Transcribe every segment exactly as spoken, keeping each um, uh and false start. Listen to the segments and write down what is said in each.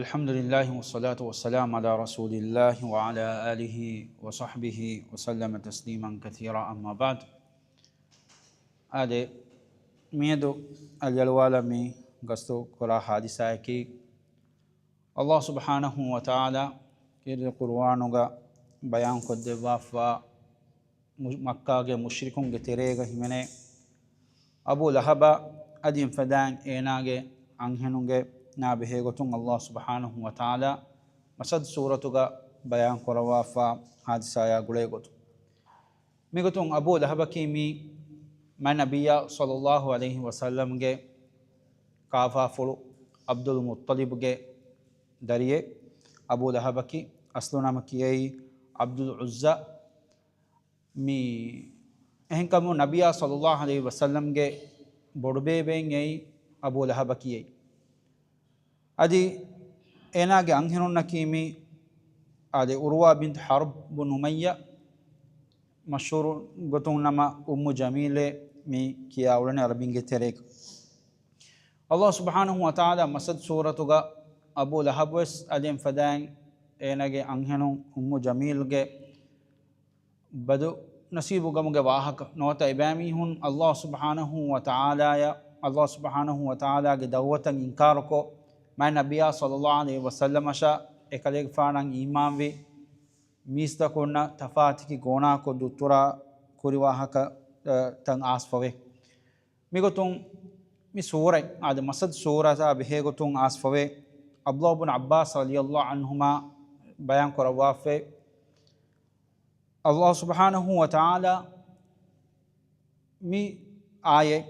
الحمد لله والصلاة والسلام على رسول الله وعلى آله وصحبه وسلم تسليما كثيرا، أما بعد. އާދެ، މިއަދު އަލިއަޅުވާލަށް މި ގަސްތު ކުރާ ހާދިސާއަކީ، އައްލާހު ސުބްޙާނަހޫ ވަތަޢާލާ ކީރިތި ޤުރުއާނުގަ ބަޔާން ކޮށްދެއްވާފަ، މު-، މައްކާގެ މުޝްރިކުންގެ ތެރޭގަ ހިމެނޭ އަބޫ ލަހަބަށް އަދި އެފަދައިން އޭނާގެ އަންހެނުންގެ ނާ ބެހޭގޮތުން އައްލާހު ސުބްޙާނަހޫ ވަތަޢާލާ މަސަދު ސޫރަތުގަ ބަޔާން ކުރައްވާފަ ހާދިސާޔާ ގުޅޭގޮތުން. މިގޮތުން އަބޫ ލަހަބަކީ މީ މާތް ނަބިއްޔާ ޞައްލައްލާހު ޢަލައިހި ވަސައްލަމްގެ ކާފާފުޅު ޢަބްދުލް މުއްޠަލިބްގެ ދަރިއެއް. އަބޫ ލަހަބަކީ އަސްލު ނަމަކީ ޢަބްދުލް ޢުއްޒާ. މި އެހެންކަމުން ނަބިއްޔާ ޞައްލައްލާހު ޢަލައިހި ވަސައްލަމްގެ ބޮޑުބޭބެއިން އެއީ އަބޫ ލަހަބަކީ އެއީ. އަދި އޭނާގެ އަންހެނުންނަކީ މި އާދެ، ޢުރުވާ ބިންތު ޙަރްބު ބުން އުމައްޔާ، މަޝްހޫރު ގޮތުން ނަމަ އުއްމު ޖަމީލޭ މި ކިޔާ އުޅެނީ ޢަރަބިންގެ ތެރޭގަ. އައްލާހު ސުބްޙާނަހޫ ވަތަޢާލާ މަސަދު ސޫރަތުގަ އަބޫ ލަހަބް ވެސް އަދި އެފަދައިން އޭނާގެ އަންހެނުން އުއްމު ޖަމީލްގެ ބަދު ނަސީބު ކަމުގެ ވާހަކަ ނުވަތަ އެބައިމީހުން އައްލާހު ސުބްޙާނަހޫ ވަތަޢާލާޔަށް، އައްލާހު ސުބްޙާނަހޫ ވަތަޢާލާގެ ދަޢުވަތަށް އިންކާރުކޮށް، މާތް ނަބިއްޔާ ޞައްލައްލާހު ޢަލައިހި ވަސައްލަމަށާ އެކަލޭގެފާނަށް އީމާންވި މީސްތަކުންނަށް ތަފާތުކި ގޯނާކޮށް ދުއްތުރާ ކުރި ވާހަކަ، އަ، ތައް އާސްފަވޭ. މިގޮތުން މި ސޫރަތް އާދެ، މަސަދު ސޫރަތާ ބެހޭގޮތުން އާސްފަވޭ. ޢަބްދުﷲ ބުން ޢައްބާސް ރަޟިޔަﷲ ޢަންހުމާ ބަޔާން ކުރައްވާފައި، އައްލާހު ސުބްޙާނަހޫ ވަތަޢާލާ މި އާޔަތް،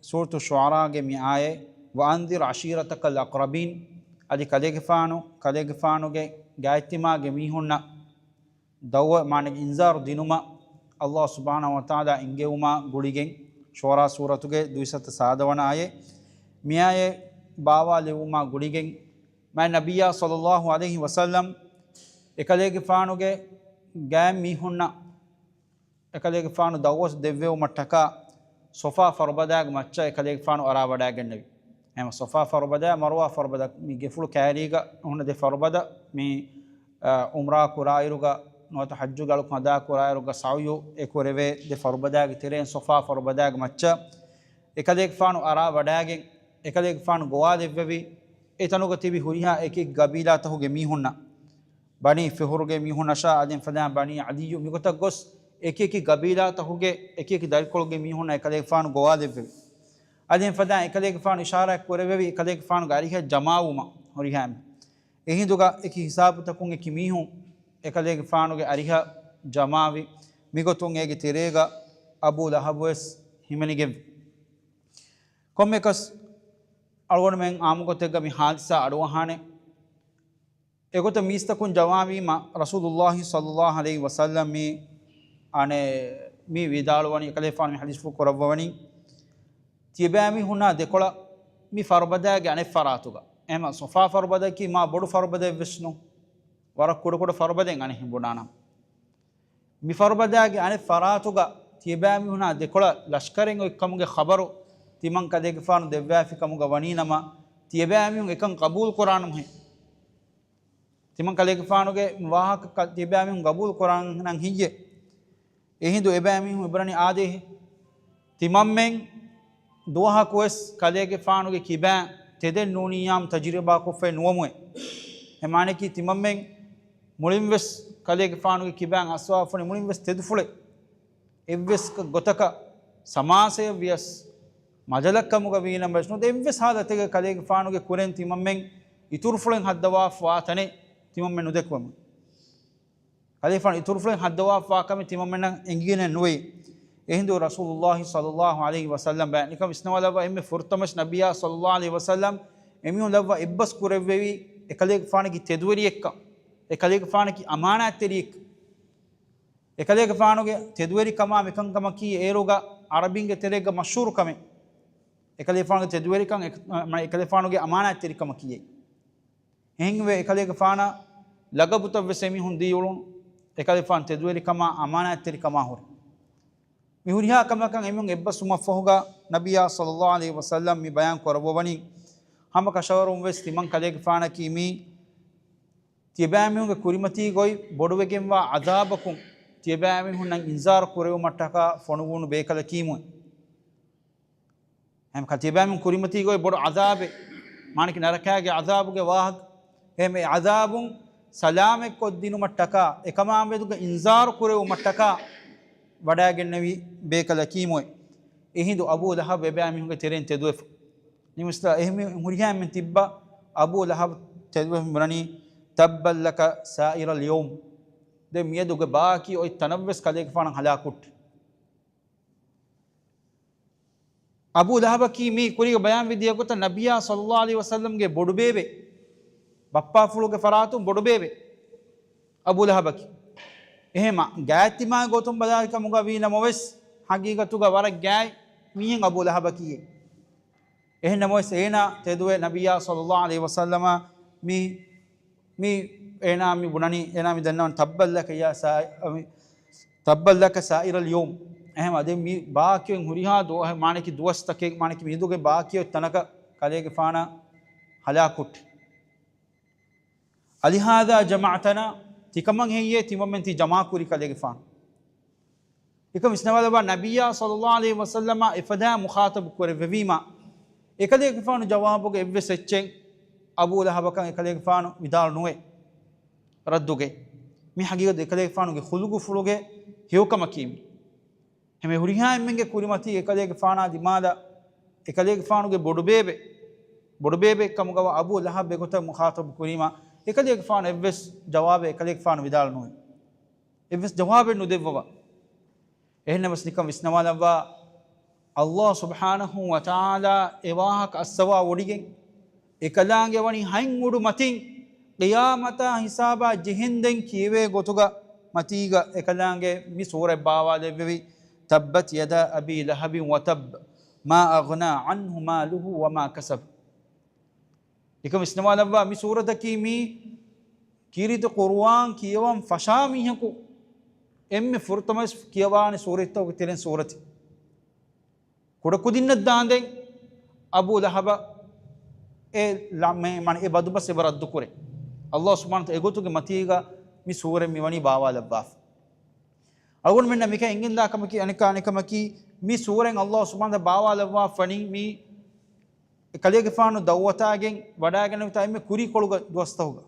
ސޫރަތު ޝުޢަރާގެ މި އާޔަތް، "وأنذر عشيرتك الأقربين" އަދި ކަލޭގެފާނު، ކަލޭގެފާނުގެ ގާތްތިމާގެ މީހުންނަށް ދަޢުވަ، މާނަ އިންޒާރު ދިނުމަށް އައްލާހު ސުބްޙާނަހޫ ވަތަޢާލާ އެންގެވުމާ ގުޅިގެން، ޝުޢަރާ ސޫރަތުގެ ދުއިސައްތަ ސާދަ ވަނަ އާޔަތް. މި އާޔަތް ބާވާލެއްވުމާ ގުޅިގެން، މާތް ނަބިއްޔާ ޞައްލައްލާހު ޢަލައިހި ވަސައްލަމް އެކަލޭގެފާނުގެ ގާތް މީހުންނަށް އެކަލޭގެފާނު ދަޢުވަތު ދެއްވެވުމަށްޓަކާ ޞަފާ ފަރުބަދާގެ މައްޗަށް އެކަލޭގެފާނު އަރާވަޑައިގެންނެވި. އެހެން ޞަފާ ފަރުބަދާ، މަރުވާ ފަރުބަދާ މި ގެފުޅު ކައިރީގަ ހުންނަ ދެ ފަރުބަދަ މި، އަ، ޢުމްރާ ކުރާއިރުގަ ނުވަތަ ޙައްޖުގެ އަޅުކަން އަދާ ކުރާއިރުގަ ސަޢުޔު އެ ކުރެވޭ ދެ ފަރުބަދާގެ ތެރެއިން ޞަފާ ފަރުބަދާގެ މައްޗަށް އެކަލޭގެފާނު އަރާވަޑައިގެން، އެކަލޭގެފާނު ގޮވާލެއްވެވި، އެތަނުގަ ތިބި ހުރިހާ އެކި ގަބީލާތަކުގެ މީހުންނަށް، ބަނީ ފިހުރުގެ މީހުންނަށާ އަދި އެފަދައިން ބަނީ ޢަދިއްޔު މިގޮތަށް ގޮސް، އެކި އެކި ގަބީލާތަކުގެ އެކި އެކި ދަރިކޮޅުގެ މީހުންނަށް އެކަލޭގެފާނު ގޮވާލެއްވެވި. އަދި އެފަދައިން އެކަލޭގެފާނު އިޝާރާތް ކުރެއްވެވި، އެކަލޭގެފާނުގެ އަރިހަށް ޖަމާވުމަށް ހުރިހާ މީ. އެހިނދުގަ އެކި ހިސާބުތަކުން އެކި މީހުން އެކަލޭގެފާނުގެ އަރިހަށް ޖަމާވި. މިގޮތުން އޭގެ ތެރޭގަ އަބޫ ލަހަބު ވެސް ހިމެނިގެން. ކޮންމެއަކަސް އަޅުގަނޑުމެން އާއްމުގޮތެއްގަ މި ހާދިސާ އަޑުއަހާނެ. އެގޮތަށް މީސްތަކުން ޖަމާވީމަ، ރަސޫލުﷲ ޞައްލައްލާހު ޢަލައިހި ވަސައްލަމް މި އަނެއް މި ވިދާޅުވަނީ، އެކަލޭފާނު މި ޙަދީޘްފުޅު ކުރައްވަވަނީ، ތިޔަބައިމީހުންނާ ދެކޮޅަށް މި ފަރުބަދާގެ އަނެއް ފަރާތުގަ، އެހެންމަ ޞަފާ ފަރުބަދައަކީ މާ ބޮޑު ފަރުބަދައެއް ވެސް ނޫން، ވަރަށް ކުޑަކުޑަ ފަރުބަދައެއް އަނެއްހެން ބުނާނަމަ. މި ފަރުބަދާގެ އަނެއް ފަރާތުގަ ތިޔަބައިމީހުނާ ދެކޮޅަށް ލަޝްކަރެއް އޮތް ކަމުގެ ޚަބަރު ތިމަން ކަލޭގެފާނު ދެއްވާފި ކަމުގަ ވަނީނަމަ، ތިޔަބައިމީހުން އެކަން ޤަބޫލު ކުރާނަމަހޭ. ތިމަން ކަލޭގެފާނުގެ މި ވާހަކަ ތިޔަބައިމީހުން ޤަބޫލު ކުރާނަން ހިއްޔޭ. އެހިނދު އެބައިމީހުން އެބުނަނީ އާދޭހޭ. ތިމަންމެން ދުވަހަކުވެސް ކަލޭގެފާނުގެ ކިބައިން ތެދެއް ނޫނިއްޔާމު ތަޖުރިބާކޮށްފައެއް ނުވަމުއޭ. އެ މާނައަކީ ތިމަންމެން މުޅިންވެސް ކަލޭގެފާނުގެ ކިބައިން އައްސަވާފަ ވަނީ މުޅިންވެސް ތެދުފުޅެއް. އެއްވެސް ގޮތަކަށް ސަމާސަޔަށް ވިޔަސް، މަޖަލަށް ކަމުގަ ވީނަމަވެސް ނުވަތަ އެއްވެސް ހާލަތެއްގަ ކަލޭގެފާނުގެ ކުރިން ތިމަންމެން އިތުރުފުޅެއް ހައްދަވާފަވާ ތަނެއް ތިމަންމެން ނުދެކުވަމު. ކަލޭގެފާނު އިތުރުފުޅެއް ހައްދަވާފަވާ ކަމެއް ތިމަންމެންނަށް އެނގިގެނެއް ނުވޭ. އެހިނދު ރަސޫލުﷲ ޞައްލައްލާހު ޢަލައިހި ވަސައްލަމް ބައި ނިކަން ވިސްނަވާލައްވާ އެންމެ ފުރަތަމަ ނަބިއްޔާ ޞައްލައްލާހު ޢަލައިހި ވަސައްލަމް އެމީހުން ލައްވާ އެއްބަސް ކުރެއްވެވީ އެކަލޭގެފާނަކީ ތެދުވެރިއެއްކަން، އެކަލޭގެފާނަކީ އަމާނާތްތެރިއެއްކަން. އެކަލޭގެފާނުގެ ތެދުވެރިކަމާ މިކަންކަމަކީ އޭރުގަ ޢަރަބިންގެ ތެރޭގަ މަޝްހޫރު ކަމެއް. އެކަލޭގެފާނުގެ ތެދުވެރިކަން އެކ-، މަ-، އެކަލޭގެފާނުގެ އަމާނާތްތެރިކަމަކީ. އެހެންވެ އެކަލޭގެފާނަށް ލަގަބުތައް ވެސް އެމީހުން ދީ އުޅުނު. އެކަލޭގެފާނު ތެދުވެރިކަމާ އަމާނާތްތެރިކަމާ ހުރި. މި ހުރިހާ ކަމަކަށް އެމީހުން އެއްބަސްވުމަށްފަހުގަ ނަބިއްޔާ ޞައްލައްލާހު ޢަލައިހި ވަސައްލަމް މި ބަޔާން ކުރައްވަވަނީ، ހަމަ ކަށަވަރުން ވެސް ތިމަން ކަލޭގެފާނަކީ މީ ތިޔަބައިމީހުންގެ ކުރިމަތީގައި ބޮޑުވެގެންވާ ޢަޛާބަކުން ތިޔަބައިމީހުންނަށް އިންޒާރު ކުރެވުމަށްޓަކާ ފޮނުވުނު ބޭކަލަކީމު. ހަމަ ތިޔަބައިމީހުން ކުރިމަތީގައި ބޮޑު ޢަޛާބެއް، މާނަކީ ނަރަކާގެ ޢަޛާބުގެ ވާހަކަ. އެހެން އެ ޢަޛާބުން ސަލާމަތްކޮށްދިނުމަށްޓަކާ، އެކަމާމެދުގަ އިންޒާރު ކުރެވުމަށްޓަކާ ވަޑައިގެންނެވި ބޭކަލަކީމު. އެހިނދު އަބޫ ލަހަބް އެބައިމީހުންގެ ތެރެއިން ތެދުވެފަ. ނިމިސްލާ އެހެން ހުރިހާ އެންމެން ތިއްބާ އަބޫ ލަހަބް ތެދުވެފަ ބުނަނީ، "تبا لك سائر اليوم." ދެން މިއަދުގެ ބާކީ އޮތް ތަނަށްވެސް ކަލޭގެފާނަށް ހަލާކު ހުއްޓި. އަބޫ ލަހަބަކީ މީ ކުރީގަ ބަޔާންވެ ދިޔަ ގޮތަށް ނަބިއްޔާ ޞައްލައްލާހު ޢަލައިހި ވަސައްލަމްގެ ބޮޑުބޭބެ، ބައްޕާފުޅުގެ ފަރާތުން ބޮޑުބޭބެ އަބޫ ލަހަބަކީ. އެހެމަ ގާތްތިމާގެ ގޮތުން ބަލާލި ކަމުގަ ވީ ނަމަވެސް، ހަގީގަތުގަ ވަރަށް ގާތް މީހެއް އަބޫ ލަހަބަކީ. އެހެން ނަމަވެސް އޭނާ ތެދުވެ ނަބިއްޔާ ޞައްލައްލާހު ޢަލައިހި ވަސައްލަމަ މި، މި އޭނާ މި ބުނަނީ، އޭނާ މި ދަންނަވަން، "تبا لك يا سا-، تبا لك سائر اليوم." އެހެމަ ދެން މި ބާކީ ހުރިހާ ދުވަހެއް، މާނަކީ ދުވަސްތަކެއް، މާނަކީ މި އިދުގެ ބާކީ ތަނަކަށް ކަލޭގެފާނަށް ހަލާކު ހުއްޓި. "ألهذا جمعتنا؟" ތިކަމަށް ހެއްޔޭ ތިމަންމެން ތި ޖަމާކުރި ކަލޭގެފާނު؟ އެކަމް ވިސްނަވާލައްވާ ނަބިއްޔާ ޞައްލައްލާހު ޢަލައިހި ވަސައްލަމަށް އެފަދަ މުޚާޠަބު ކުރެއްވެވީމަ، އެކަލޭގެފާނު ޖަވާބުގަ އެއްވެސް އެއްޗެއް އަބޫ ލަހަބަކަށް އެކަލޭގެފާނު ވިދާޅު ނުވޭ، ރައްދުގެ. މި ހަގީގަތު އެކަލޭގެފާނުގެ ޚުލުގުފުޅުގެ ހެޔޮކަމަކީ މި. ހަމަ ހުރިހާ އެންމެންގެ ކުރިމަތީ އެކަލޭގެފާނާ ދިމާލަށް، އެކަލޭގެފާނުގެ ބޮޑުބޭބެ، ބޮޑުބޭބެ ކަމުގަވާ އަބޫ ލަހަބް އެގޮތަށް މުޚާޠަބު ކުރީމަ، އެކަލޭގެފާނު އެއްވެސް ޖަވާބެއް އެކަލޭގެފާނު ވިދާޅު ނުވޭ. އެއްވެސް ޖަވާބެއް ނުދެއްވަވާ. އެހެންނަމަސް ނިކަން ވިސްނަވާލައްވާ، ﷲ ސުބްޙާނަހޫ ވަތަޢާލާ އެ ވާހަކަ އައްސަވާ ވޮޑިގެން، އެކަލާނގެ ވަނީ ހަތް އުޑު މަތިން، ޤިޔާމަތާ ހިސާބާ ޖެހެންދެން ކިޔެވޭ ގޮތުގަ މަތީގަ އެކަލާނގެ މި ސޫރަތް ބާވާލެއްވެވި، "تبت يدا أبي لهب وتب، ما أغنى عنه ماله وما كسب." ނިކަން ވިސްނަވާލައްވާ، މި ސޫރަތަކީ މީ ކީރިތި ޤުރުއާން ކިޔަވަން ފަށާ މީހަކު އެންމެ ފުރަތަމަވެސް ކިޔަވާނެ ސޫރަތްތަކުގެ ތެރެއިން ސޫރަތެއް. ކުޑަކުދިންނަށް ދާނދެން އަބޫ ލަހަބަށް އެ ލަ-، މެ-، މަނި އެ ބަދުބަސް އެބަ ރައްދުކުރޭ. ﷲ ސުބްޙާނަހޫ ވަތަޢާލާ އެގޮތުގެ މަތީގަ މި ސޫރަތް މިވަނީ ބާވާލައްވާފަ. އަޅުގަނޑުމެންނަށް މިކަން އެނގެންދާ ކަމަކީ، އަނެކާ އަނެކަމަކީ، މި ސޫރަތް ﷲ ސުބްޙާނަހޫ ވަތަޢާލާ ބާވާލައްވާފަނީ މި އެ ކަލޭގެފާނު ދައުވަތާގެން ވަޑައިގެންނެވިތާ އެންމެ ކުރީކޮޅުގެ ދުވަސްތަކުގަ،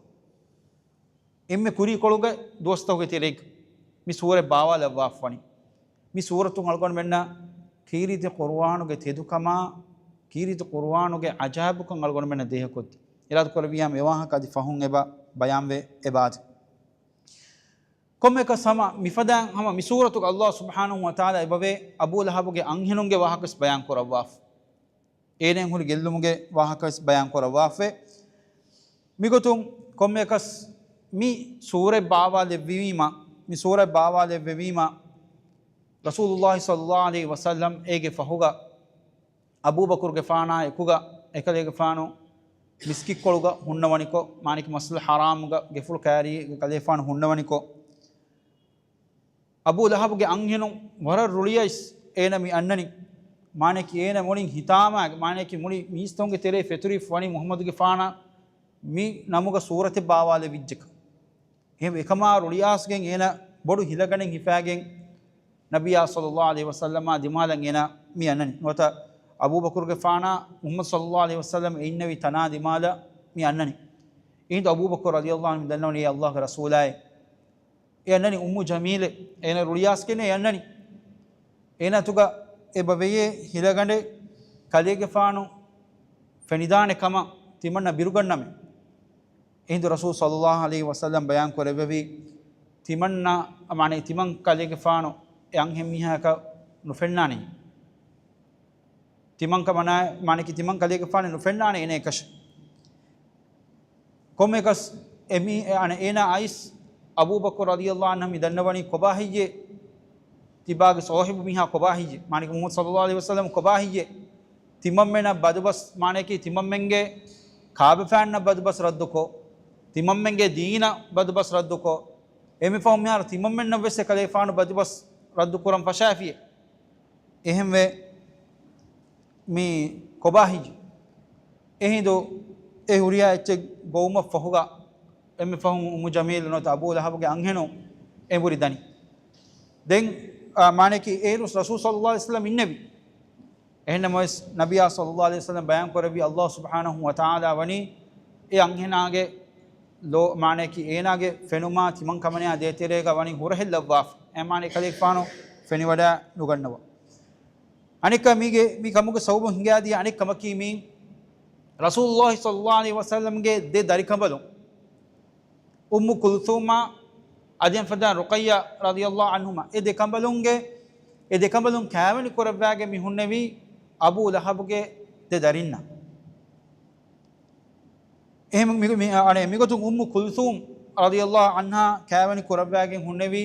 އެންމެ ކުރީކޮޅުގެ ދުވަސްތަކުގެ ތެރޭގަ މި ސޫރަތް ބާވާލައްވާފަނީ. މި ސޫރަތުން އަޅުގަނޑުމެންނަށް ކީރިތި ޤުރުއާނުގެ ތެދުކަމާ، ކީރިތި ޤުރުއާނުގެ ޢަޖާއިބުކަން އަޅުގަނޑުމެންނަށް ދޭހަކޮށްދޭ. އިރާދަކުރެއްވިއްޔާ އެ ވާހަކަ އަދި ފަހުން އެބަ ބަޔާންވެ އެބައާދޭ. ކޮންމެއަކަސް ހަމަ މިފަދައިން ހަމަ މި ސޫރަތުގަ ﷲ ސުބްޙާނަހޫ ވަތަޢާލާ އެބަވޭ އަބޫ ލަހަބުގެ އަންހެނުންގެ ވާހަކަވެސް ބަޔާން ކުރައްވާފަ. އޭނައަށް ހުރި ގެއްލުމުގެ ވާހަކަވެސް ބަޔާން ކުރައްވާފަ. މިގޮތުން ކޮންމެއަކަސް މި ސޫރަތް ބާވާލެއްވީމަ، މި ސޫރަތް ބާވާލެއްވެވީމަ، ރަސޫލުﷲ ޞައްލައްލާހު ޢަލައިހި ވަސައްލަމް އޭގެ ފަހުގަ އަބޫބަކުރުގެފާނާ އެކުގަ އެކަލޭގެފާނު މިސްކިތްކޮޅުގަ ހުންނަވަނިކޮށް، މާނައަކީ މަސްޖިދުލް ޙަރާމުގަ ގެފުޅު ކައިރީގަ އެކަލޭގެފާނު ހުންނަވަނިކޮށް، އަބޫ ލަހަބުގެ އަންހެނުން ވަރަށް ރުޅިއައިސް އޭނަ މި އަންނަނީ. މާނައަކީ އޭނަ މުޅިން ހިތާމައިގެން، މާނައަކީ މުޅި މީސްތަކުންގެ ތެރޭ ފެތުރިފަ ވަނީ މުޙައްމަދުގެފާނާ މި ނަމުގަ ސޫރަތެއް ބާވާލެވިއްޖެކަން. އެހެން އެކަމާ ރުޅިއައިސްގެން އޭނަ ބޮޑު ހިލަގަނޑެއް ހިފައިގެން ނަބިއްޔާ ޞައްލައްލާހު ޢަލައިހި ވަސައްލަމާ ދިމާލަށް އޭނަ މި އަންނަނީ. ނުވަތަ އަބޫބަކުރުގެފާނާ މުޙައްމަދު ޞައްލައްލާހު ޢަލައިހި ވަސައްލަމް އެ އިންނެވި ތަނާ ދިމާލަށް މި އަންނަނީ. އެހިނދު އަބޫބަކުރު ރަޟިޔައްލާހު ޢަންހު މި ދަންނަވަނީ އެ ﷲގެ ރަސޫލާއޭ. އެ އަންނަނީ އުއްމު ޖަމީލެއް. އޭނަ ރުޅިއައިސްގެން އެ އަންނަނީ. އޭނަ އަތުގަ އެބަ ވެޔޭ ހިލަގަނޑެއް ކަލޭގެފާނު ފެނިދާނެ ކަމަށް ތިމަންނަ ބިރުގަންނަމޭ. އެހިނދު ރަސޫލު ޞައްލައްލާހު ޢަލައިހި ވަސައްލަމް ބަޔާން ކުރެއްވެވީ، ތިމަންނަ، މާނައީ ތިމަން ކަލޭގެފާނު އެ އަންހެން މީހާއަކަށް ނުފެންނާނެ. ތިމަން ކަމަނާ، މާނައަކީ ތިމަން ކަލޭގެފާނެއް ނުފެންނާނެ އޭނަ އެކަށަށް. ކޮންމެއަކަސް އެ މީ، އަނެއް އޭނާ އައިސް އަބޫބަކުރު ރަޟިޔައްލާހު ޢަންހު މި ދަންނަވަނީ ކޮބާ ހެއްޔޭ؟ ތިބާގެ ޞާޙިބު މީހާ ކޮބާ ހެއްޔޭ؟ މާނައަކީ މުޙައްމަދު ޞައްލައްލާހު ޢަލައިހި ވަސައްލަމް ކޮބާ ހެއްޔޭ؟ ތިމަންމެނަށް ބަދުބަސް، މާނައަކީ ތިމަންމެންގެ ކާބަފައިންނަށް ބަދުބަސް ރައްދުކޮށް، ތިމަންމެންގެ ދީނަށް ބަދުބަސް ރައްދުކޮށް، އެންމެ ފަހުން މިހާރު ތިމަންމެންނަށް ވެސް އެކަލޭފާނު ބަދުބަސް ރައްދުކުރަން ފަށާފިއޭ. އެހެންވެ، މީ ކޮބާ ހެއްޔޭ؟ އެހިނދު އެ ހުރިހާ އެއްޗެއް ގޮވުމަށް ފަހުގަ އެންމެ ފަހުން އުއްމު ޖަމީލް ނުވަތަ އަބޫ ލަހަބުގެ އަންހެނުން އެނބުރި ދަނީ. ދެން، އާ، މާނައަކީ އޭރު ރަސޫލު ޞައްލައްލާހު ޢަލައިހި ވަސައްލަމް އިންނެވި. އެހެންނަމަވެސް، ނަބިއްޔާ ޞައްލައްލާހު ޢަލައިހި ވަސައްލަމް ބަޔާން ކުރެއްވި، ﷲ ސުބްޙާނަހޫ ވަތަޢާލާ ވަނީ އެ އަންހެނާގެ ލޯ، މާނައަކީ އޭނާގެ ފެނުމާ ތިމަން ކަމަނާ ދޭތެރޭގަ ވަނީ ހުރަހެއް ލައްވާފަ. އެ މާނަ އެކަލޭގެފާނު ފެނިވަޑައި ނުގަންނަވާ. އަނެއްކާ މީގެ، މި ކަމުގެ ސަބަބުން ހިނގާދިޔަ އަނެއް ކަމަކީ މީ ރަސޫލުﷲ ޞައްލައްލާހު ޢަލައިހި ވަސައްލަމްގެ ދެ ދަރިކަނބަލުން، އުއްމު ކުލްސޫމާ އަދި އެފަދަ ރުޤައްޔާ ރަޟިޔައްލާހު ޢަންހުމާ، އެ ދެ ކަނބަލުންގެ، އެ ދެ ކަނބަލުން ކާވެނި ކުރައްވާގެން މި ހުންނެވީ އަބޫ ލަހަބުގެ ދެ ދަރިންނަށް. އެހެން މި، މި، އަނެ، މިގޮތުން އުއްމު ކުލްސޫމް ރަޟިޔައްލާހު ޢަންހާ ކާވެނި ކުރައްވާގެން ހުންނެވީ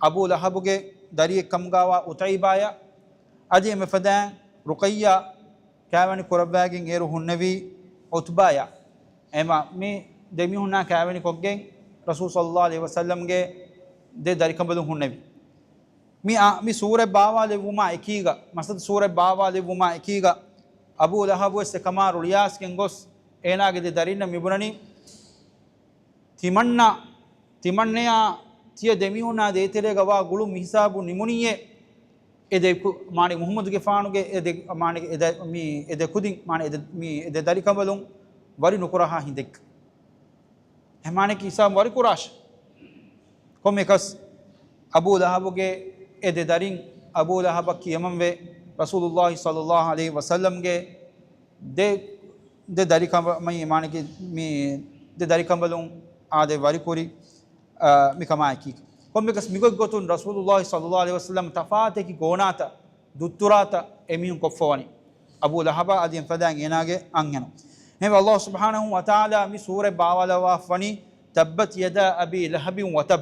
އަބޫ ލަހަބުގެ ދަރިއެއް ކަމުގަވާ އުތައިބާޔަށް، އަދި އެމެފަދައިން ރުޤައްޔާ ކާވެނި ކުރައްވާގެން އޭރު ހުންނެވީ ޢުތުބާޔަށް. އެމަ މި ދެމީހުންނާ ކާވެނި ކޮށްގެން ރަސޫލު ޞައްލައްލާހު ޢަލައިހި ވަސައްލަމްގެ ދެ ދަރިކަނބަލުން ހުންނެވި. މި އާ، މި ސޫރަތް ބާވާލެއްވުމާ އެކީގަ، މަސަދު ސޫރަތް ބާވާލެއްވުމާ އެކީގަ، އަބޫ ލަހަބު ވެސް އެކަމާ ރުޅިއައިސްގެން ގޮސް، އޭނާގެ ދެ ދަރިންނަށް މިބުނަނީ، ތިމަންނަ، ތިމަންނަޔާ ތިޔަ ދެމީހުންނާ ދޭތެރޭގަ ވާ ގުޅުން މިހިސާބު ނިމުނީއޭ، އެ ދެ ކު، މާނަ މުޙައްމަދުގެފާނުގެ އެ ދެ، މާނަ އެ ދެ، މި އެ ދެ ކުދިން، މާނަ އެ ދެ، މި އެ ދެ ދަރިކަނބަލުން ވަރި ނުކުރާހާ ހިނދެއް. އެ މާނައަކީ ހިސާބު ވަރިކުރާށޭ. ކޮންމެއަކަސް އަބޫ ލަހަބުގެ އެ ދެ ދަރިން އަބޫ ލަހަބަށް ކިޔަމަންވެ، ރަސޫލުﷲ ޞައްލައްލާހު ޢަލައިހި ވަސައްލަމްގެ ދެ، ދެ ދަރިކަނބަ، މައި މާނައަކީ މި ދެ ދަރިކަނބަލުން އާދެ ވަރިކުރި، އާ، މިކަމާއެކީ. ކޮންމެއަކަސް މިގޮތްގޮތުން ރަސޫލުﷲ ޞައްލައްލާހު ޢަލައިހި ވަސައްލަމް ތަފާތެކި ގޯނާތައް ދުއްތުރާތައް އެމީހުން ކޮށްފަވަނީ. އަބޫ ލަހަބާ އަދި އެފަދައިން އޭނާގެ އަންހެނުން. އެހެންވެ، ﷲ ސުބްޙާނަހޫ ވަތަޢާލާ މި ސޫރަތް ބާވާލައްވާފަވަނީ، تبت يدا أبي لهب وتب.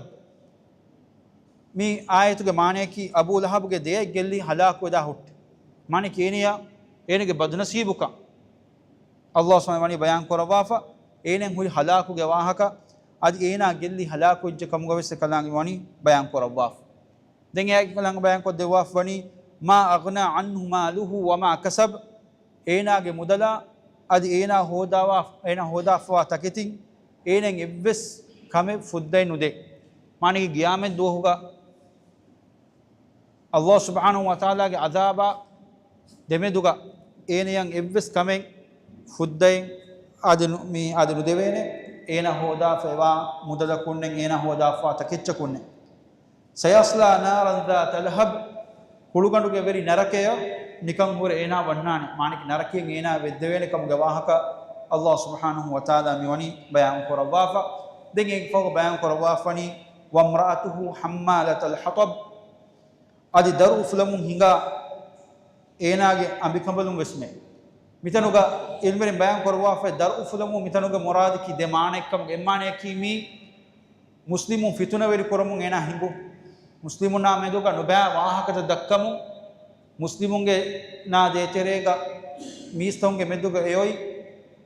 މި އާޔަތުގެ މާނައަކީ އަބޫ ލަހަބުގެ ދެއަތް ގެއްލި ހަލާކުވެދާ ހުއްޓެ. މާނައަކީ އޭނަޔާ، އޭނަގެ ބަދުނަސީބުކަން ﷲ ސުބްޙާނަހޫ ވަނީ ބަޔާން ކުރައްވާފަ، އޭނަ ހުރި ހަލާކުގެ ވާހަކަ، އަދި އޭނާ ގެއްލި ހަލާކުވެއްޖެ ކަމުގަވެސް އެކަލާނގެ ވަނީ ބަޔާން ކުރައްވާފަ. ދެން އެއާއެކީ ކަލާނގެ ބަޔާން ކޮށްދެއްވާފަ ވަނީ، ما أغنى عنه ماله وما كسب، އޭނާގެ މުދަލާ އަދި އޭނާ ހޯދާވާ، އޭނާ ހޯދާފަވާ ތަކެތިން އޭނައަށް އެއްވެސް ކަމެއް ފުއްދައެއް ނުދޭ. މާނައަކީ ގިޔާމަތް ދުވަހުގަ ﷲ ސުބްޙާނަހޫ ވަތަޢާލާގެ ޢަޛާބާ ދެމެދުގަ އޭނައަށް އެއްވެސް ކަމެއް ފުއްދައެއް އާދެ ނު، މި އާދެ ނުދެވޭނެ، އޭނާ ހޯދާފައިވާ މުދަލަކުންނެއް، އޭނާ ހޯދާފަވާ ތަކެއްޗަކުންނެއް. سيصلى نارا ذات لهب، ހުޅުގަނޑުގެ ވެރި ނަރަކަޔަށް ނިކަން ހުރެ އޭނާ ވަންނާނެ. މާނައަކީ ނަރަކައިން އޭނާ ވެއްދެވޭނެ ކަމުގެ ވާހަކަ ﷲ ސުބްޙާނަހޫ ވަތަޢާލާ މިވަނީ ބަޔާން ކުރައްވާފަ. ދެން އޭގެ ފަހުގަ ބަޔާން ކުރައްވާފަވަނީ، وامرأته حمالة الحطب، އަދި ދަރު އުފުލަމުން ހިނގާ އޭނާގެ އަނބިކަނބަލުން ވެސް މެ. މިތަނުގަ ޢިލްމުވެރިން ބަޔާން ކުރައްވާފައި، ދަރު އުފުލަމުން މިތަނުގެ މުރާދަކީ ދެ މާނައަކީ މީ، މުސްލިމުން ފިތުނަވެރި ކުރަމުން އޭނާ ހިނގުން. މުސްލިމުންނާ މެދުގަ ނުބައި ވާހަކަތައް ދައްކަމުން، މުސްލިމުންގެ ނާ ދޭތެރޭގަ މީސްތަކުންގެ މެދުގަ އެއޮތް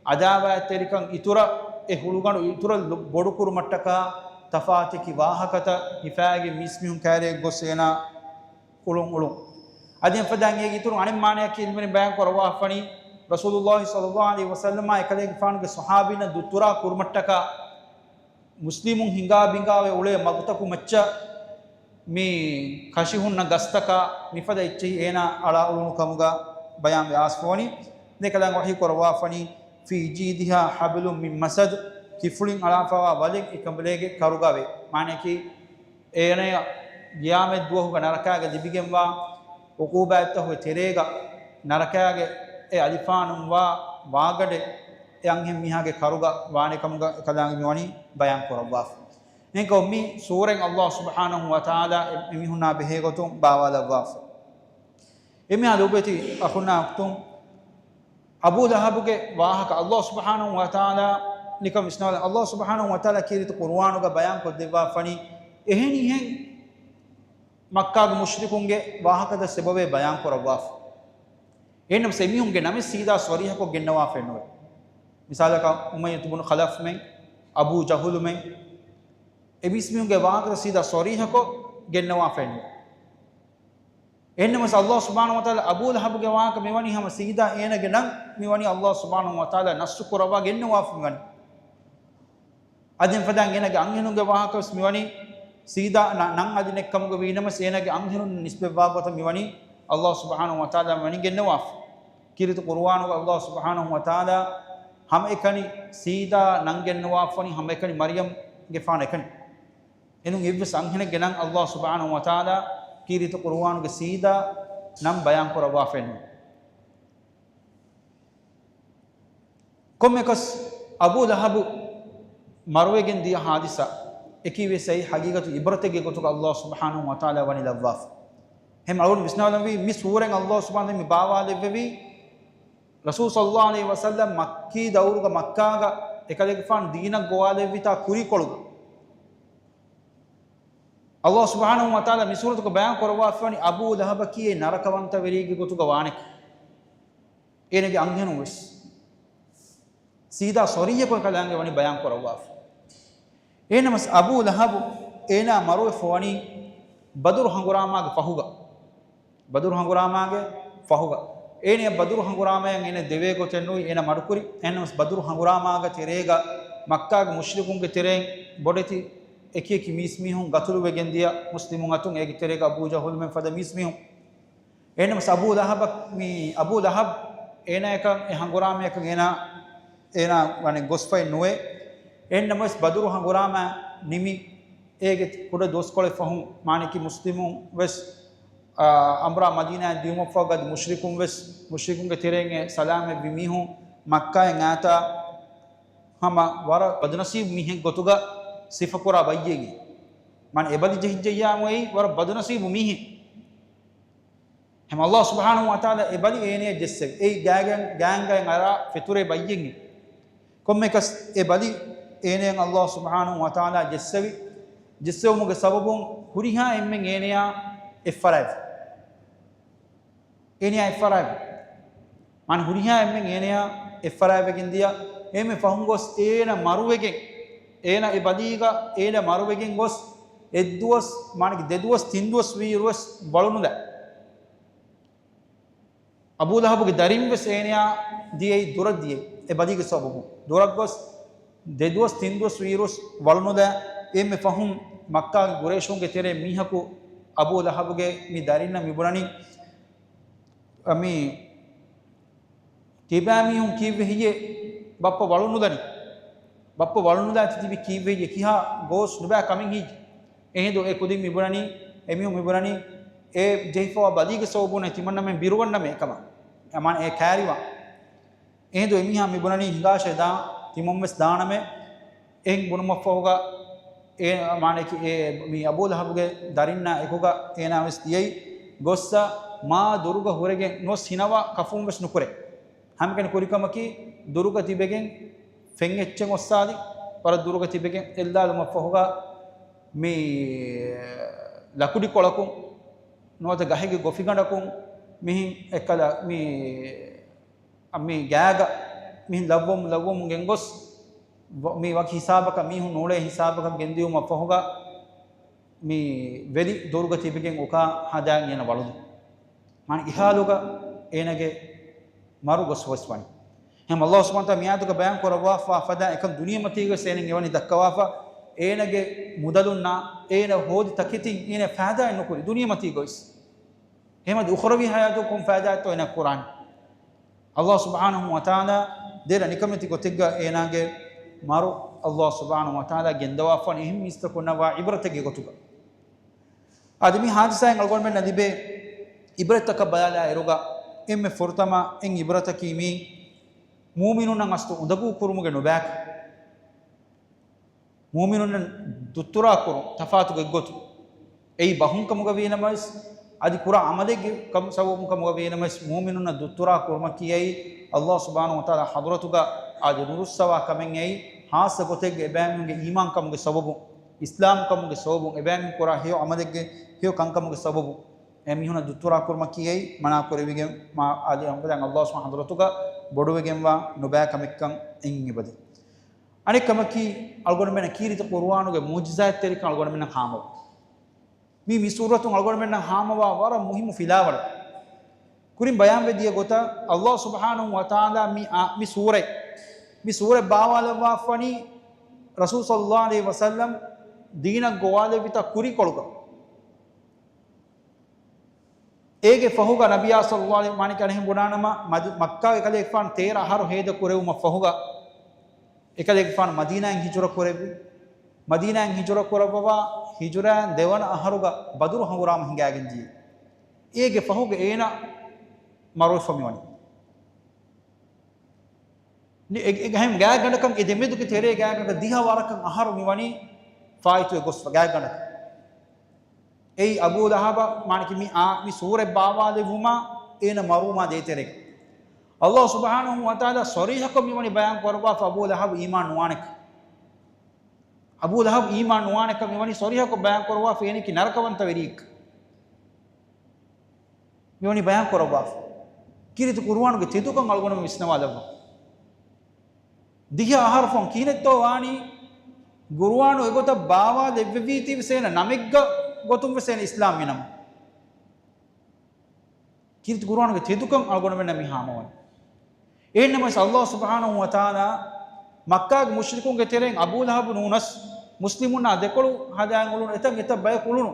ޢަދާވާތްތެރިކަން އިތުރަށް، އެ ހުޅުގަނޑު އިތުރަށް ލު، ބޮޑުކުރުމަށްޓަކާ ތަފާތެކި ވާހަކަތައް ހިފާގެން މީސްމީހުން ކާރިއަށް ގޮސް އޭނާ އުޅުން އުޅުން. އަދި އެފަދައިން އޭގެ އިތުރުން އަނެއް މާނައަކީ ޢިލްމުވެރިން ބަޔާން ކުރައްވާފަވަނީ، ރަސޫލުﷲ ޞައްލައްލާހު ޢަލައިހި ވަސައްލަމާ އެކަލޭގެފާނުގެ ޞަޙާބީންނަށް ދުއްތުރާ ކުރުމަށްޓަކާ މުސްލިމުން ހިނގާ ބިނގާވެ އުޅޭ މަގުތަކު މައްޗަށް މި ކަށި ހުންނަ ގަސްތަކާ މިފަދަ އެއްޗެހި އޭނާ އަޅާ އުޅުނު ކަމުގަ ބަޔާންވެ އާސްފަވަނީ. ދެކަލާނގެ ވަޙީ ކުރައްވާފަވަނީ، في جيدها حبل من مسد، ކިފުޅިން އަޅާފަވާ ވަލެއް އެކަނބަލޭގެ ކަރުގަވޭ. މާނައަކީ، އޭނަޔަށް ގިޔާމަތް ދުވަހުގަ ނަރަކާގަ ލިބިގެންވާ ޢުޤޫބާތްތަކުގެ ތެރޭގަ ނަރަކާގެ އެ އަލިފާނުންވާ ވާގަނޑެއް އެ އަންހެން މީހާގެ ކަރުގަ ވާނެ ކަމުގަ އެކަލާނގެ މިވަނީ ބަޔާން ކުރައްވާފަ. އެހެންކަމުން މި ސޫރަތް ﷲ ސުބްޙާނަހޫ ވަތަޢާލާ އެ، އެމީހުންނާ ބެހޭގޮތުން ބާވާލައްވާފަ. އެމީހާ ލޮބުވެތި އަޚުންނާ އުޚްތުން، އަބޫ ލަހަބުގެ ވާހަކަ ﷲ ސުބްޙާނަހޫ ވަތަޢާލާ ނިކަން ވިސްނާލަން. ﷲ ސުބްޙާނަހޫ ވަތަޢާލާ ކީރިތި ޤުރުއާނުގަ ބަޔާން ކޮށްދެއްވާފަނީ، އެހެނިހެން މައްކާގެ މުޝްރިކުންގެ ވާހަކަތައް ސެބަވޭ ބަޔާން ކުރައްވާފަ. އެހެންނަމަސް އެމީހުންގެ ނަމެއް ސީދާ ޞަރީޙަކޮށް ގެންނަވާފައެއް ނުވޭ. މިސާލަކަށް، އުމައްޔަތު ބުނު ޚަލަފްމެން، އަބޫ ޖަހުލުމެން، އެ މީސްމީހުންގެ ވާހަކަތައް ސީދާ ޞަރީޙަކޮށް ގެންނަވާފައެއް ނުވޭ. އެހެންނަމަސް ﷲ ސުބްޙާނަހޫ ވަތަޢާލާ އަބޫ ލަހަބުގެ ވާހަކަ މިވަނީ ހަމަ ސީދާ އޭނަގެ ނަން މިވަނީ ﷲ ސުބްޙާނަހޫ ވަތަޢާލާ ނައްޞު ކުރައްވާ ގެންނަވާފަ މިވަނީ. އަދި އެފަދައިން އޭނާގެ އަންހެނުންގެ ވާހަކަވެސް މިވަނީ ސީދާ ނަ-، ނަން އަދި ނެތްކަމުގަ ވީނަމަސް އޭނާގެ އަންހެނުން ނިސްބަތްވާ ގޮތަށް މިވަނީ އައްލާހު ސުބްޙާނަހު ވަތަޢާލާ ވަނީ ގެންނަވާފަ. ކީރިތި ޤުރުއާނުގަ އައްލާހު ސުބްޙާނަހު ވަތަޢާލާ ހަމައެކަނި ސީދާ ނަން ގެންނަވާފަވަނީ ހަމައެކަނި މަރްޔަމްގެފާނަށް އެކަނި. އެނޫން އެއްވެސް އަންހެނެއްގެ ނަން އައްލާހު ސުބްޙާނަހު ވަތަޢާލާ ކީރިތި ޤުރުއާނުގެ ސީދާ ނަން ބަޔާން ކުރައްވާފައެއްނު. ކޮންމެއަކަސް އަބޫ ލަހަބު މަރުވެގެން ދިޔަ ހާދިސާ އެކީވެސް އެއީ ހަގީގަތު އިބްރަތެއްގެ ގޮތުގަ އައްލާހު ސުބްޙާނަހު ވަތަޢާލާ ވަނީ ލައްވާފަ. އެހެން އަޅުގަނޑު ވިސްނާލަންވީ މި ސޫރަތް އައްލާހު ސުބްޙާނަހު މި ބާވާލެއްވެވީ ރަސޫލު ޞައްލައްލާހު ޢަލައިހި ވަސައްލަމް މައްކީ ދައުރުގަ މައްކާގަ އެކަލޭގެފާނު ދީނަށް ގޮވާލެއްވިތާ ކުރީކޮޅުގަ. އައްލާހު ސުބްޙާނަހު ވަތަޢާލާ މި ސޫރަތުގަ ބަޔާން ކުރައްވާފަވަނީ އަބޫ ލަހަބަކީ އެއީ ނަރަކަވަންތަވެރިއެއްގެ ގޮތުގަ ވާނެކަން. އޭނާގެ އަންހެނުން ވެސް ސީދާ ޞަރީޙަކޮށް ކަލާނގެ ވަނީ ބަޔާން ކުރައްވާފަ. އެހެންނަމަސް އަބޫ ލަހަބު އޭނާ މަރުވެފަ ވަނީ ބަދުރު ހަނގުރާމާގެ ފަހުގަ. ބަދުރު ހަނގުރާމާގެ ފަހުގަ. އޭނާ ބަދުރު ހަނގުރާމަޔަށް އޭނާ ދެވޭ ގޮތެއް ނުވި އޭނާ މަޑުކުރި. އެހެންނަމަސް ބަދުރު ހަނގުރާމާގެ ތެރޭގަ މައްކާގެ މުޝްރިކުންގެ ތެރެއިން ބޮޑެތި އެކިއެކި މީސްމީހުން ގަތުލުވެގެން ދިޔަ މުސްލިމުން އަތުން އޭގެ ތެރޭގަ އަބޫ ޖަހުލުމެން ފަދަ މީސްމީހުން. އެހެންނަމަސް އަބޫ ލަހަބަށް، މި އަބޫ ލަހަބް އޭނާއަކަށް އެ ހަނގުރާމަޔަކަށް އޭނާ، އޭނާ ވަނެ ގޮސްފައެއް ނުވޭ. އެހެންނަމަވެސް ބަދުރު ހަނގުރާމަ ނިމި އޭގެ ކުޑަ ދުވަސްކޮޅެއް ފަހުން މާނައަކީ މުސްލިމުން ވެސް، އާ، އަނބުރާ މަދީނާއަށް ދިޔުމަށްފަހުގަ އަދި މުޝްރިކުން ވެސް މުޝްރިކުންގެ ތެރެއިން އެ ސަލާމަތްވި މީހުން މައްކާއިން އާތާ ހަމަ ވަރަށް ބަދުނަސީބު މީހެއް ގޮތުގަ ސިފަކުރާ ބައްޔެއް. މާނަ އެ ބަލި ޖެހިއްޖެއްޔާމު އެއީ ވަރަށް ބަދުނަސީބު މީހެއް. ހަމަ އައްލާހު ސުބްޙާނަހު ވަތަޢާލާ އެ ބަލި އޭނަޔަށް ޖެއްސެވި. އެއީ ގާގަން، ގާނގައިން އަރާ ފެތުރޭ ބައްޔެއް. ކޮންމެއަކަސް އެ ބަލި އޭނަޔަށް އައްލާހު ސުބްޙާނަހު ވަތަޢާލާ ޖެއްސެވި. ޖެއްސެވުމުގެ ސަބަބުން ހުރިހާ އެންމެން އޭނަޔާ އެއްފަރާވި. އޭނަޔާ އެއްފަރާވި. މާނަ ހުރިހާ އެންމެން އޭނަޔާ އެއްފަރާވެގެން ދިޔަ. އެންމެ ފަހުން ގޮސް އޭނަ މަރުވެގެން، އޭނަ އެ ބަލީގަ އޭނަ މަރުވެގެން ގޮސް އެއްދުވަސް، މާނަ ދެދުވަސް ތިންދުވަސް ވީއިރުވެސް ވަޅުނުލާ. އަބޫ ލަހަބުގެ ދަރިން ވެސް އޭނަޔާ ދިޔައީ ދުރަށް ދިޔައީ. އެ ބަލީގެ ސަބަބުން ދުރަށް ގޮސް ދެދުވަސް ތިންދުވަސް ވީއިރުވެސް ވަޅުނުލާ. އެންމެ ފަހުން މައްކާގެ ގުރައިޝުންގެ ތެރޭ މީހަކު އަބޫ ލަހަބުގެ މި ދަރިންނަށް މިބުނަނީ، މި ތިބާމީހުން ކީއްވެ ހެއްޔޭ ބައްޕަ ވަޅުނުލަނީ؟ ބައްޕަ ވަޅުނުލާތި ތިބި ކީއްވެ ހެއްޔޭ؟ ކިހާ ގޯސް ނުބައި ކަމެއް ހެއްޔޭ؟ އެހިނދު އެ ކުދިން މިބުނަނީ، އެމީހުން މިބުނަނީ، އެ ޖެހިފަވާ ބަލީގެ ސަބަބުން ތިމަންނަމެން ބިރުވަންނަމޭ ކަމަށް. އެ މާނަ އެ ކައިރިވާ. އެހިނދު އެމީހާ މިބުނަނީ ހިނގާށޭ ދާ، ތިމަންވެސް ދާނަމޭ. އެހެން ބުނުމަށްފަހުގަ އެ މާނައަކީ އެ މި އަބޫ ލަހަބުގެ ދަރިންނާ އެކުގަ އޭނާވެސް ދިޔައީ ގޮއްސަ މާ ދުރުގަ ހުރެގެން ނުވަސް ހިނަވާ ކަފުންވެސް ނުކުރޭ. ހަމަކަނި ކުރިކަމަކީ ދުރުގަ ތިބެގެން ފެން އެއްޗެއް އޮއްސާލި، ވަރަށް ދުރުގަ ތިބެގެން އެއްލާލުމަށްފަހުގަ މި ލަކުޑިކޮޅަކުން ނުވަތަ ގަހެއްގެ ގޮފިގަނޑަކުން މިހިން އެއްކަލަ މި މި ގާގަ މިހިން ލައްވަމުން ލައްވަމުން ގެންގޮސް، ވަ-، މި ވަކި ހިސާބަކަށް މީހުން ނޫޅޭ ހިސާބަކަށް ގެންދިޔުމަށްފަހުގަ، މި ވެލި ދުރުގަ ތިބެގެން އުކާ ހަދާ އޭނަ ވަޅުލި. މާނަ އިހާލުގަ އޭނަގެ މަރު ގޮސް ވެސް ވަނީ. ހަމަ އައްލާހު ސުބްޙާނަހު ވަތަޢާލާ މިއާޔަތުގަ ބަޔާން ކުރައްވާފާ ފަދަ އެކަން ދުނިޔެމަތީގަ ވެސް އޭނަ އެވަނީ ދައްކަވާފަ، އޭނަގެ މުދަލުންނާ އޭނަ ހޯދި ތަކެތިން އޭނަ ފައިދާއެއް ނުކުރި ދުނިޔެމަތީގަ ވެސް. އެހެމަ އުޚްރަވީ ހަޔާތު ކޮން ފައިދާއެއްތޯ އޭނަ ކުރާނީ؟ އައްލާހު ސުބްޙާނަހު ވަތަޢާލާ ދެރަ ނިކަމެތި ގޮތެއްގަ އޭނާގެ މަރު އައްލާހު ސުބްޙާނަހު ވަތަޢާލާ ގެންދަވާފަން އެހެން މީސްތަކުންނަށް ވާ އިބްރަތެއްގެ ގޮތުގަ. އަދި މި ހާދިސާއިން އަޅުގަނޑުމެންނަށް ލިބޭ އިބްރަތްތަކަށް ބަލާލާ އިރުގަ އެންމެ ފުރަތަމަ އެއް އިބްރަތަކީ މީ މޫމިނުންނަށް އަސްލު އުނދަގޫ ކުރުމުގެ ނުބައިކަން. މޫމިނުންނަށް ދުއްތުރާ ކުރުން ތަފާތު ގޮތްގޮތުން. އެއީ ބަހުން ކަމުގަ ވީނަމަވެސް، އަދި ކުރާ ޢަމަލެއްގެ ކަމު ސަބަބުން ކަމުގަ ވީނަމަވެސް، މޫމިނުންނަށް ދުއްތުރާ ކުރުމަކީ އެއީ، އައްލާހު ސުބްޙާނަހު ވަތަޢާލާ ޙަޟްރަތުގަ އާދެ ނުރުއްސަވާ ކަމެއް އެއީ، ޚާއްޞަ ގޮތެއްގެ އެބައިމީހުންގެ އީމާން ކަމުގެ ސަބަބުން، އިސްލާމް ކަމުގެ ސަބަބުން، އެބައިމީހުން ކުރާ ހެޔޮ ޢަމަލެއްގެ ހެޔޮ ކަންކަމުގެ ސަބަބުން، އެ މީހުންނަށް ދުއްތުރާ ކުރުމަކީ އެއީ، މަނާ ކުރެވިގެން މާ އާދެ އަނބުލަން އައްލާހު ސުބްޙާނަހު ވަތަޢާލާ ޙަޟްރަތުގަ ބޮޑުވެގެންވާ ނުބައި ކަމެއްކަން އެއިން އެބަދޭ. އަނެއް ކަމަކީ، އަޅުގަނޑުމެންނަށް ކީރިތި ޤުރުއާނުގެ މުޢުޖިޒާތްތެރިކަން އަޅުގަނޑުމެންނަށް ހާމަވާ. މީ، މި ސޫރަތުން އަޅުގަނޑުމެންނަށް ހާމަވާ ވަރަށް މުހިއްމު ފިލާވަޅެއް. ކުރިން ބަޔާންވެ ދިޔަ ގޮތަށް، އައްލާހު ސުބްޙާނަހު ވަތަޢާލާ މި އާ، މި ސޫރަތް، މި ސޫރަތް ބާވާލައްވާފަނީ، ރަސޫލު ޞައްލައްލާހު ޢަލައިހި ވަސައްލަމް ދީނަށް ގޮވާލެއްވިތާ ކުރީކޮޅުގަ. އޭގެ ފަހުގަ ނަބިއްޔާ ޞައްލައްލާހު ޢަލައިހި ވަސައްލަމް މާނައަކީ އަނެއްހެން ބުނާނަމަ، މަދި-، މައްކާގެ ކަލޭގެފާނު ތޭރަ އަހަރު ހޭދަ ކުރެވުމަށް ފަހުގަ، އެކަލޭގެފާނު މަދީނާއިން ހިޖުރަ ކުރެއްވި. މަދީނާއިން ހިޖުރަ ކުރައްވަވާ، ހިޖުރައިން ދެވަނަ އަހަރުގަ ބަދުރު ހަނގުރާމަ ހިނގާގެން ދިޔަ. އޭގެ ފަހުގަ އޭނަ މަރުވެފަ މިވަނީ. ނި-، އެ-، އެ ގަހެން ގާތްގަނޑަކަށް އެ ދެމެދުގެ ތެރޭ ގާތްގަނޑަކަށް ދިހަ ވަރަކަށް އަހަރު މިވަނީ ފާއިތުވެ ގޮސްފަ ގާތްގަނޑަކަށް. އެއީ އަބޫ ލަހަބަށް މާނައަކީ މި އާ-، މި ސޫރަތް ބާވާލެއްވުމާ އޭނަ މަރުވުމާ ދޭތެރޭގަ. ﷲ ސުބްޙާނަހޫ ވަތަޢާލާ ޞަރީޙަކޮށް މިވަނީ ބަޔާން ކުރައްވާފަ އަބޫ ލަހަބު އީމާން ނުވާނެކަން. އަބޫ ލަހަބު އީމާން ނުވާނެކަން މިވަނީ ޞަރީޙަކޮށް ބަޔާން ކުރައްވާފަ އޭނައަކީ ނަރަކަވަންތަވެރިއެއްކަން. މިވަނީ ބަޔާން ކުރައްވާފަ. ކީރިތި ޤުރުއާނުގެ ތެދުކަން އަޅުގަނޑުމެން ވިސްނަވާލައްވާ. ދިހަ އަހަރު ފަހުން ކިހިނެއްތޯ ވާނީ؟ ޤުރުއާނު އެގޮތަށް ބާވާލެއްވެވީތީ ވެސް އޭނަ ނަމެއްގަ ގޮތުން ވެސް އޭނަ އިސްލާމް މިނަމަ. ކީރިތި ޤުރުއާނުގެ ތެދުކަން އަޅުގަނޑުމެންނަށް މި ހާމަވަނީ. އެހެންނަމަވެސް ﷲ ސުބްޙާނަހޫ ވަތަޢާލާ މައްކާގެ މުޝްރިކުންގެ ތެރެއިން އަބޫ ލަހަބު ނޫނަސް މުސްލިމުންނާ ދެކޮޅު ހަދާން އުޅުނު އެތަން އެތައް ބަޔަކު އުޅުނު.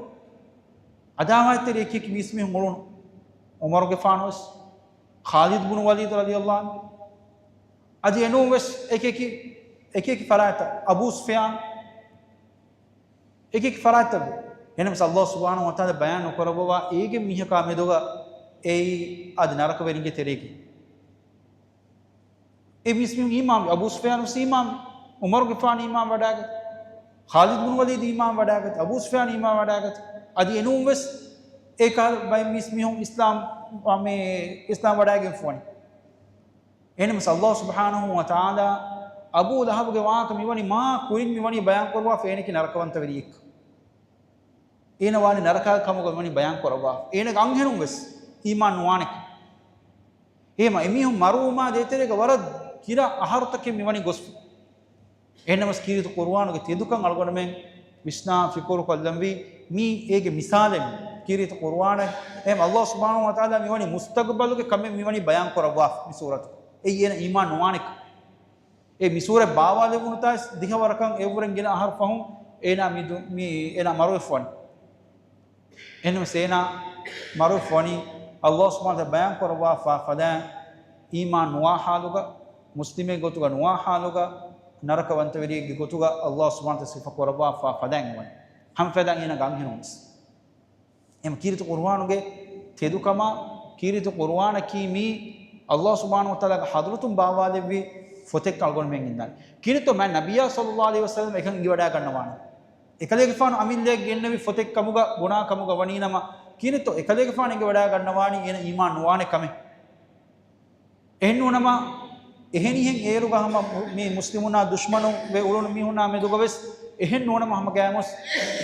އަދާވާތްތެރި އެކި އެކި މީސްމީހުން އުޅުނު. ޢުމަރުގެފާނު ވެސް، ޚާލިދު ބުނު ވަލީދު ރަޟިޔަﷲ ޢަންހު. އަދި އެނޫން ވެސް އެކި އެކި، އެކި އެކި ފަރާތްތައް، އަބޫ ސުފްޔާން، އެކި އެކި ފަރާތްތައް. އެހެންނަމަވެސް ﷲ ސުބްޙާނަހޫ ވަތަޢާލާ ބަޔާން ނުކުރައްވަވާ އޭގެ މީހަކާ މެދުގަ އެއީ އަދި ނަރަކަވެރިންގެ ތެރޭގަ. އެ މީސްމީހުން އީމާންވި، އަބޫ ސުފްޔާނު ވެސް އީމާންވި، ޢުމަރުގެފާނު އީމާން ވަޑާގަތީ، ޚާލިދު ބުނު ވަލީދު އީމާން ވަޑާގަތީ، އަބޫ ސުފްޔާނު އީމާން ވަޑާގަތީ، އަދި އެނޫން ވެސް އެކަހަލަ ބައެއް މީސްމީހުން އިސްލާމް، މި އިސްލާމް ވަޑާގެންފަ ވަނީ. އެހެންނަމަވެސް ﷲ ސުބްޙާނަހޫ ވަތަޢާލާ އަބޫ ލަހަބުގެ ވާހަކަ މިވަނީ މާ ކުރިން މިވަނީ ބަޔާން ކުރައްވާފަ އޭނައަކީ ނަރަކަވަންތަވެރިއެއްކަން. އޭނަ ވާނީ ނަރަކާގެ ކަމުގަ މިވަނީ ބަޔާން ކުރައްވާފަ. އޭނަގެ އަންހެނުން ވެސް އީމާން ނުވާނެކަން. އެހެމަ އެމީހުން މަރުވުމާ ދޭތެރޭގަ ވަރަށް ގިނަ އަހަރުތަކެއް މިވަނީ ގޮސްފަ. އެހެންނަމަވެސް ކީރިތި ޤުރުއާނުގެ ތެދުކަން އަޅުގަނޑުމެން ވިސްނާ ފިކުރު ކޮށްލަންވީ މީ އޭގެ މިސާލެއް. ކީރިތި ޤުރުއާނަށް އެހެމަ ﷲ ސުބްޙާނަހޫ ވަތަޢާލާ މިވަނީ މުސްތަޤުބަލުގެ ކަމެއް މިވަނީ ބަޔާން ކުރައްވާފަ މި ސޫރަތު. އެއީ އޭނަ އީމާން ނުވާނެކަން. އެ މި ސޫރަތް ބާވާލެވުނުތާ ވެސް ދިހަ ވަރަކަށް އެއަށްވުރެން ގިނަ އަހަރު ފަހުން އޭނާ މި ދު-، މި އޭނާ މަރުވެފަ ވަނީ. އެހެންނަމަވެސް އޭނާ މަރުވެފަ ވަނީ ﷲ ސުބްޙާނަހޫ ވަތަޢާލާ ބަޔާން ކުރައްވާފަ ފަދައިން އީމާން ނުވާ ޙާލުގަ، މުސްލިމެއްގެ ގޮތުގަ ނުވާ ޙާލުގަ، ނަރަކަވަންތަވެރިއެއްގެ ގޮތުގަ ﷲ ސުބްޙާނަހޫ ވަތަޢާލާ ސިފަ ކުރައްވާފަ ފަދައިން ވަނީ. ހަމަ ފަދައިން އޭނާގެ އަންހެނުން ވެސް. އެހެމަ ކީރިތި ޤުރުއާނުގެ ތެދުކަމާ، ކީރިތި ޤުރުއާނަކީ މީ ﷲ ސުބްޙާނަހޫ ވަތަޢާލާގެ ޙަޟްރަތުން ބާވާލެއްވި ފޮތެއްކަން އަޅުގަނޑުމެން އިންދާނެ. ކީރިތި މާތް ނަބިއްޔާ ޞައްލައްލާހު ޢަލައިހި ވަސައްލަމަ އެކަން އެނގިވަޑައިގަންނަވާނެ. އެކަލޭގެފާނު އަމިއްލައަށް ގެންނެވި ފޮތެއް ކަމުގަ ބުނާ ކަމުގަ ވަނީނަމަ، ކީރިތި އެކަލޭގެފާނު އެނގިވަޑައިގަންނަވާނީ އޭނަ އީމާން ނުވާނެ ކަމެއް. އެހެން ނޫނަމަ، އެހެނިހެން އޭރުގަ ހަމަ މު-، މި މުސްލިމުންނާ ދުޝްމަނު ވެ އުޅުނު މީހުންނާ މެދުގަ ވެސް، އެހެން ނޫނަމަ ހަމަ ގައިމުވެސް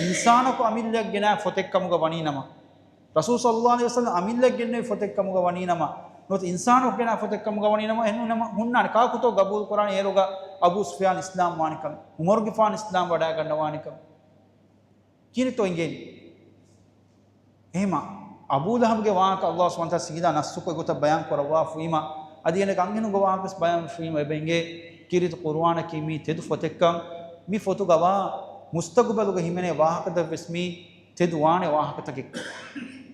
އިންސާނަކު އަމިއްލައަށް ގެނައި ފޮތެއް ކަމުގަ ވަނީނަމަ، ރަސޫލު ޞައްލައްލާހު ޢަލައިހި ވަސައްލަމަ އަމިއްލައަށް ގެންނެވި ފޮތެއް ކަމުގަ ވަނީނަމަ، ނުވަތަ އިންސާނަކު ގެނައި ފޮތެއް ކަމުގަ ވަނީނަމަ، އެހެން ނޫނަމަ ހުންނާނެ ކާކުތޯ ގަބޫލު ކުރާނެ އޭރުގަ އަބޫ ސުފްޔާން އިސްލާމް ވާނެ ކަމެއް، ޢުމަރުގެފާނު އިސްލާމް ވަޑައިގަންނަވާނެ ކަމެއް. ކިހިނެއްތޯ އެނގޭނީ؟ އެހެމަ، އަބޫ ލަހަބުގެ ވާހަކަ ﷲ ސުބްޙާނަހޫ ވަތަޢާލާ ސީދާ ނައްޞުކޮށް އެގޮތަށް ބަޔާން ކުރައްވާފައިމަ، އަދި އޭނަގެ އަންހެނުންގެ ވާހަކަ ވެސް ބަޔާން ވެފައިމަ އެބަ އެނގޭ، ކީރިތި ޤުރުއާނަކީ މީ ތެދު ފޮތެއްކަން، މި ފޮތުގަ ވާ މުސްތަޤުބަލުގަ ހިމެނޭ ވާހަކަތައް ވެސް މީ ތެދު ވާނެ ވާހަކަތަކެއް.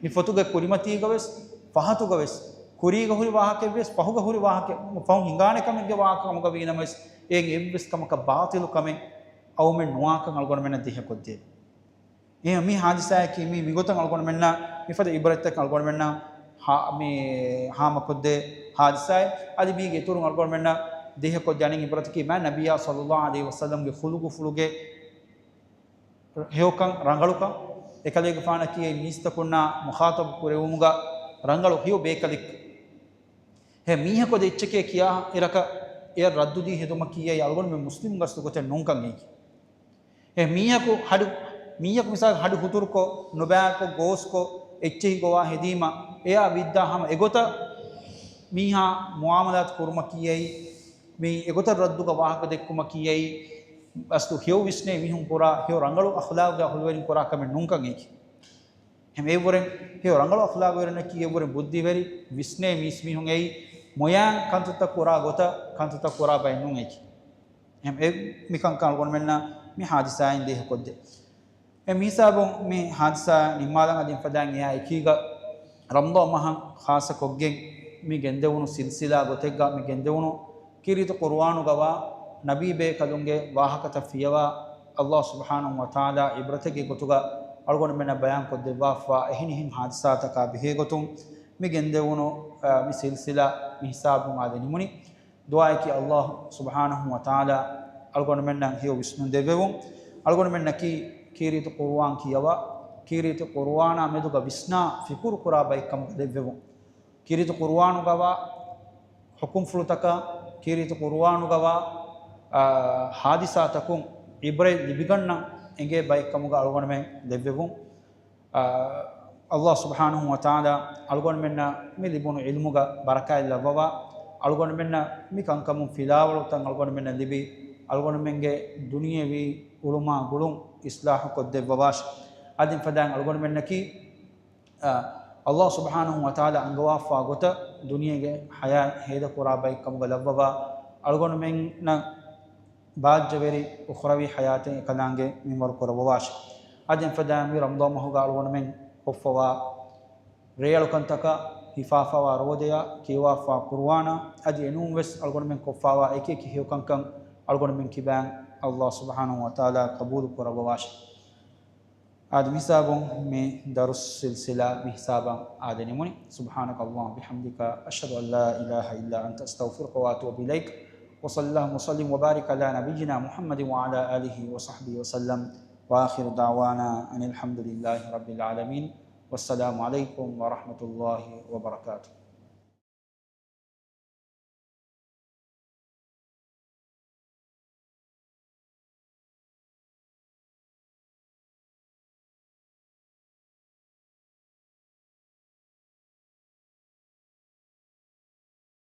މި ފޮތުގެ ކުރިމަތީގަ ވެސް، ފަހަތުގަ ވެސް، ކުރީގަ ހުރި ވާހަކައެއް ވެސް، ފަހުގަ ހުރި ވާހަކަ، ފަހުން ހިނގާނެ ކަމެއްގެ ވާހަކަ ކަމުގަ ވީނަމަވެސް، އޭގެ އެއްވެސް ކަމަކަށް ބާޠިލު ކަމެއް އައުމެއް ނުވާކަން އަޅުގަނޑުމެންނަށް ދިހަ ކޮށްދޭ. އެހެން މި ހާދިސާއަކީ މީ މިގޮތަށް އަޅުގަނޑުމެންނަށް މިފަދަ ޢިބްރަތްތަކެއް އަޅުގަނޑުމެންނަށް ހާ-، މި ހާމަކޮށްދޭ ހާދިސާއެއް. އަދި މީގެ އިތުރުން އަޅުގަނޑުމެންނަށް ދިހަ ކޮށްދޭ އަނެއް ޢިބްރަތަކީ މާތް ނަބިއްޔާ ޞައްލައްލާހު ޢަލައިހި ވަސައްލަމްގެ ޚުލުޤުފުޅުގެ ހެޔޮކަން، ރަނގަޅުކަން، އެކަލޭގެފާނަކީ މީސްތަކުންނާ މުޚާޠަބު ކުރެވުމުގަ ރަނގަޅު ހެޔޮ ބޭކަލެއް. ހެ މީހަކު އެއްޗެކޭ ކިޔާ އިރަކަށް އެއަށް ރައްދުދީ ހެދުމަކީ އެއީ އަޅުގަނޑުމެން މުސްލިމުންގެ އަސްލު ގޮތެއް ނޫންކަން އެއީ. އެ މީހަކު ހަޑު، މީހަކު މިސާލަކަށް ހަޑު ހުތުރުކޮށް، ނުބައިކޮށް، ގޯސްކޮށް، އެއްޗެހި ގޮވާ ހެދީމަ، އެއާ ވިއްދާ ހަމަ އެގޮތަށް މީހާ މުޢާމަލާތު ކުރުމަކީ އެއީ، މި އެގޮތަށް ރައްދުގަ ވާހަކަ ދެއްކުމަކީ އެއީ، އަސްލު ހެޔޮ ވިސްނޭ މީހުން ކުރާ، ހެޔޮ ރަނގަޅު އަޚްލާގުގެ އަހުލުވެރިން ކުރާ ކަމެއް ނޫންކަން އެއީ. ހަމަ އެއަށްވުރެން ހެޔޮ ރަނގަޅު އަޚްލާގުވެރިންނަކީ އެއަށްވުރެން ބުއްދިވެރި، ވިސްނޭ މީސްމީހުން އެއީ، މޮޔައިން ކަންތައްތައް ކުރާ ގޮތަށް ކަންތައްތައް ކުރާ ބައެއް ނޫން އެއީ. އެ މިކަންކަން އަޅުގަނޑުމެންނަށް މި ހާދިސާއިން ދޭހަކޮށްދޭ. އެ މިހިސާބުން މި ހާދިސާ ނިންމާލަން އަދި އެފަދައިން އެއާ އެކީގަ ރަމަޟާން މަހަށް ޚާއްޞަކޮށްގެން މި ގެންދެވުނު ސިލްސިލާ ގޮތެއްގަ މި ގެންދެވުނު ކީރިތި ޤުރުއާނުގަވާ ނަބީ ބޭކަލުންގެ ވާހަކަތައް ފިޔަވާ، ﷲ ސުބްޙާނަހޫ ވަތަޢާލާ ޢިބްރަތެއްގެ ގޮތުގަ އަޅުގަނޑުމެންނަށް ބަޔާންކޮށްދެއްވާފަ އެހެނިހެން ހާދިސާތަކާ ބެހޭގޮތުން މި ގެންދެވުނު، އަ، މި ސިލްސިލާ މިހިސާބުން އާދެ ނިމުނީ. ދުޢާއަކީ ﷲ ސުބްޙާނަހޫ ވަތަޢާލާ އަޅުގަނޑުމެންނަށް ހެޔޮ ވިސްނުން ދެއްވެވުން. އަޅުގަނޑުމެންނަކީ ކީރިތި ޤުރުއާން ކިޔަވާ، ކީރިތި ޤުރުއާނާ މެދުގަ ވިސްނާ ފިކުރު ކުރާ ބައެއްކަމުގަ ލެއްވެވުން. ކީރިތި ޤުރުއާނުގަވާ ޙުކުމްފުޅުތަކާ، ކީރިތި ޤުރުއާނުގަވާ، އާ، ހާދިސާތަކުން ޢިބްރަތް ލިބިގަންނަން އެނގޭ ބައެއްކަމުގަ އަޅުގަނޑުމެން ލެއްވެވުން. އާ، ﷲ ސުބްޙާނަހޫ ވަތަޢާލާ އަޅުގަނޑުމެންނަށް މި ލިބުނު ޢިލްމުގަ ބަރަކާތް ލައްވަވާ، އަޅުގަނޑުމެންނަށް މި ކަންކަމުން ފިލާވަޅުތައް އަޅުގަނޑުމެންނަށް ލިބި، އަޅުގަނޑުމެންގެ ދުނިޔެވީ އުޅުމާ ގުޅުން އިޞްލާޙު ކޮށްދެއްވަވާށި. އަދި އެފަދައިން އަޅުގަނޑުމެންނަކީ، އާ، ﷲ ސުބްޙާނަހޫ ވަތަޢާލާ އަންގަވާފާ ގޮތަށް ދުނިޔޭގެ ޙަޔާތް ހޭދަކުރާ ބައެއްކަމުގަ ލައްވަވާ، އަޅުގަނޑުމެންނަށް ބާއްޖަވެރި އުޚްރަވީ ޙަޔާތެއް އެކަލާނގެ މިންވަރު ކުރައްވަވާށި. އަދި އެފަދައިން މި ރަމަޟާން މަހުގަ އަޅުގަނޑުމެން ކޮށްފަވާ ރޭއަޅުކަންތަކާ، ހިފާފަވާ ރޯދަޔާ، ކިޔަވާފާ ޤުރުއާނާ، އަދި އެނޫންވެސް އަޅުގަނޑުމެން ކޮށްފަވާ އެކިއެކި ހެޔޮކަންކަން އަޅުގަނޑުމެން ކިބައިން ﷲ ސުބްޙާނަހޫ ވަތަޢާލާ ޤަބޫލު ކުރައްވަވާށި. އާދެ، މިހިސާބުން މި ދަރުސް ސިލްސިލާ މިހިސާބަށް އާދެ ނިމުނީ. سبحانك اللهم وبحمدك، أشهد أن لا إله إلا أنت، أستغفرك وأتوب إليك. وصلى اللهم وسلم وبارك على نبينا محمد وعلى آله وصحبه وسلم. وآخر دعوانا أن الحمد لله رب العالمين. والسلام عليكم ورحمة الله وبركاته.